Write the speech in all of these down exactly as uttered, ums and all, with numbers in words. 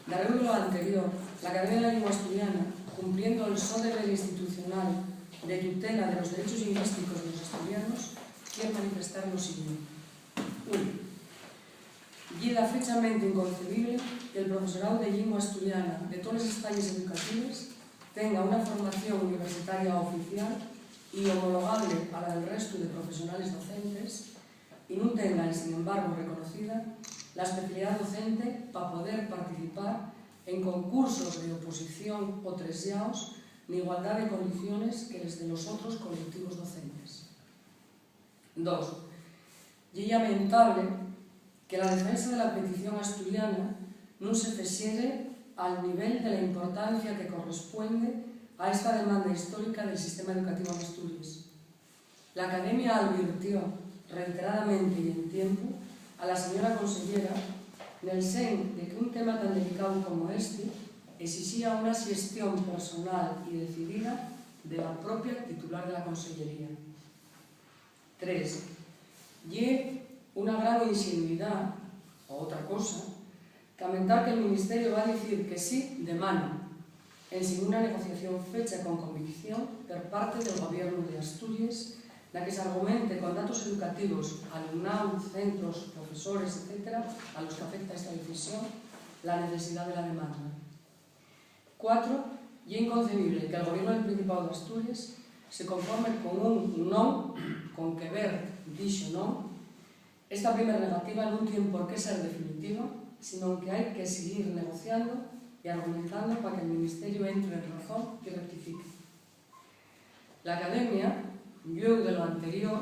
Darréu de lo anterior, l'Academia de la Llingua Asturiana, cumpliendo el so deber institucional de tutela de los derechos llingüísticos de los asturianos, quier manifestar lo siguiente. Uno. Ye dafechamente inconcebible que el profesoráu de llingua asturiana de toles escales educatives tenga una formación universitaria oficial y homologable a la del restu de profesionales docentes, y nun tengan, sin embargo, reconocida la especialidá docente pa poder participar en concursos de oposición o tresiaos n'igualdá de condiciones que les de los otros coleutivos docentes. Dos. Ye llamentable que la defensa de la petición asturiana nun se fexere al nivel de la importancia que correspuende a esta demanda histórica del sistema educativo en Asturias. L'Academia alvirtió reiteradamente y en tiempu a la señora conseyera nel sen de que un tema tan delicáu como esti esixía una xestión personal y decidida de la propia titular de la consellería. Tres. Ye una gran inxenuidá, o otra cosa, camentar que'l Ministeriu va dicir que sí de mano, ensin una negociación fecha con convicción per parte del Gobiernu d'Asturies, na que s'argumente con datos educativos, alumnáu, centros, profesores, etcétera, a los qu'afecta esta decisión, la necesidá de la demanda. Cuatro. Ye inconcebible que'l Gobiernu del Principáu d'Asturies se conforme con un non, con que Wert dixo non, esta primer negativa nun tien por qué ser definitiva, sinón que hai que siguir negociando y argumentando pa que'l Ministeriu entre en razón y rectifique. L'Academia, llueu de lo anterior,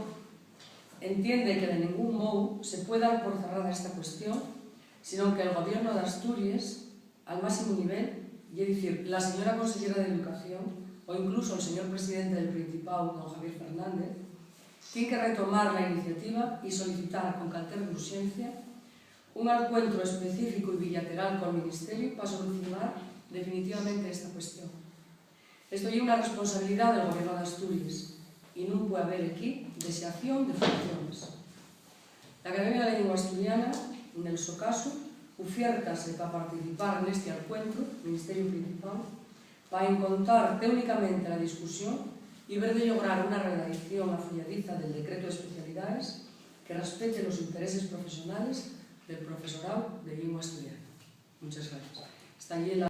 entiende que de nengún mou se pue dar por cerrada esta cuestión, sinón que'l Gobiernu d'Asturies, al máximu nivel, ye dicir, la señora consellera d'Educación o incluso el señor presidente del Principáu, don Javier Fernández, tien que retomar la iniciativa y solicitar con calter urxencia un alcuentru específicu y bilateral col Ministeriu pa solucionar definitivamente esta cuestión. Esto ye una responsabilidá del Gobiernu d'Asturies y nun pue haber equí dexación de funciones. L'Academia de la Llingua Asturiana, nel so casu, ufiértase pa participar nesti alcuentru, Ministeriu Principáu, pa encontar téunicamente la discusión y ver de llograr una redaición afiadiza del decretu d'especialidaes que respete los intereses profesionales del profesoráu de llingua asturiana. Munches gracies. Esta ye la